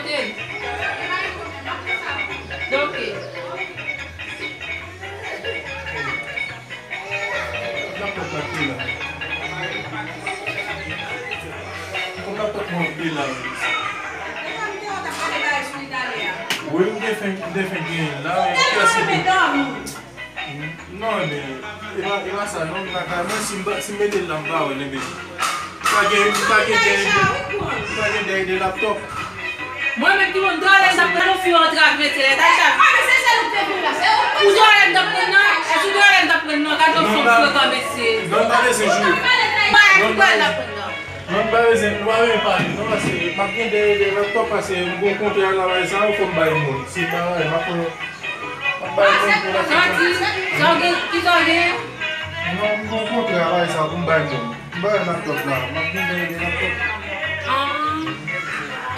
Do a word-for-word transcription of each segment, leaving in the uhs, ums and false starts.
Ok. Wi, m te fenk, m te fenk genyen la, men kiyès ki pou. Non, men, e pa, e pa sa, non, m pa ka, men si m pa, si m mete l la, m pa wè l, men. M pa gen, m pa gen dèyè de, m pa gen dèyè de laptòp. Mwen menm ki moun dwòlè m t ap pran yon fi antre ak mesye la, ta chak. Ou dwòlè m t ap pran nan? Èske ou dwòlè m t ap pran nan? Gade yon fanm frekan mesye. Non, m pa bezwen jou. Mwen, ki dwòlè m t ap pran nan? Non, m pa bezwen, m pa bezwen pale, non, paske m ap gen dèyè de laptòp, paske m gon kontra la, bagay sa yo, fò m bay moun. Si m pa bay, m ap pran, m ap bay moun pou laptòp. Sa w di? Sa w gen? Ki sa w gen? Non, m gon kontra, bagay sa yo, pou m bay moun. M pa bay laptòp la, m ap gen dèyè de laptòp. Ah.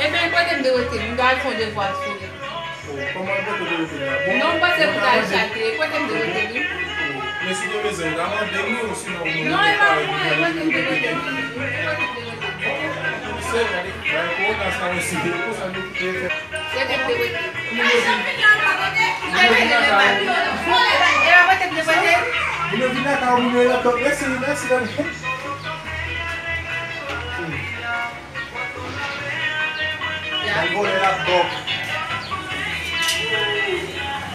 Ebyen, kote m te rete, m ta al fè yon devwa sou li. Oh, kòman, kote w te rete la? Bon, non, m panse pou ta al chate. Kote m te rete li? Oh, men si w te bezwen, w ta mande m, wi, ou sinon, ou... Non, e pa pou mwen, kote m te rete li? Kote m te rete li? Se, gade, gade, kòman sa osi, pou sa nou te fè. Kote m te rete? Li te vin lakay ou. E pa kote m te rete? Li te vin lakay ou, li te laptòp. Mèsi, mèsi, gade. Al vòlè laptòp.